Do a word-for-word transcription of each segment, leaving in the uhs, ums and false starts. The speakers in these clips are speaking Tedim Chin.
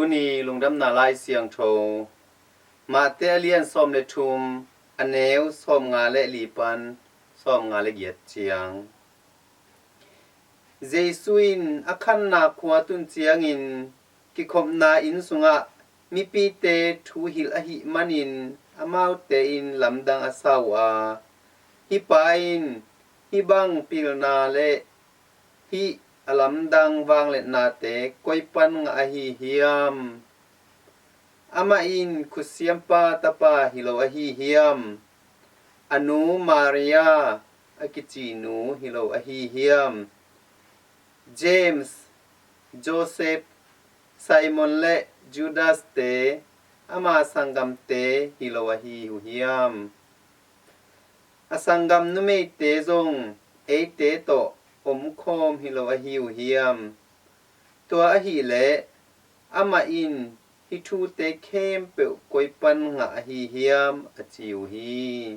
Tuni lungdamna lai siangtho, Mate a lian sawm le thum, a neu sawm nga le li pan sawm nga le giat ciang. Jesu in a khanna khua tun ciangin kikhopna inn sungah mipite thu hilh ahih manin amaute in lamdang a sa uh a, hih pa in hih bang pilna le hih a lamdang vangliatnate koi pan ngah ahi hiam? Amah in khutsiampa tapa hi lo ahi hiam? A nu Maria a kici nu hi lo ahi hiam? James, Joseph, Simon le Judas te ama sanggamte hi lo ahi uh hiam? A sanggam numeite zong eite tawh omkhawm hi lo ahi uh hiam? Tua ahih leh amah in hih thute khempeuh koi pan ngah ahi hiam, a ci uh hi.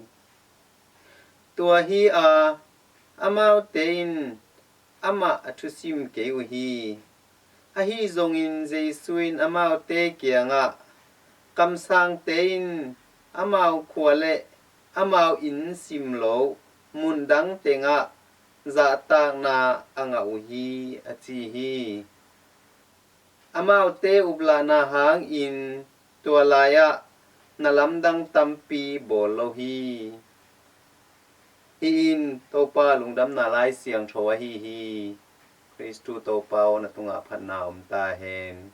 Tua hi a, amaute in amah a thusim kei uh hi. Ahi zongin Jesu in amaute kiangah, kamsangte in amau khua le amau inn sim lo mundang tengah zahtakna a ngah uh hi, a ci hi. Amaute uplahna hangin tua lai-ah na lamdang tampi bawl lo hi. Hih in Topa lungdamna lai siangtho ahi hi. Khristu Topa aw, na tungah phatna om ta hen.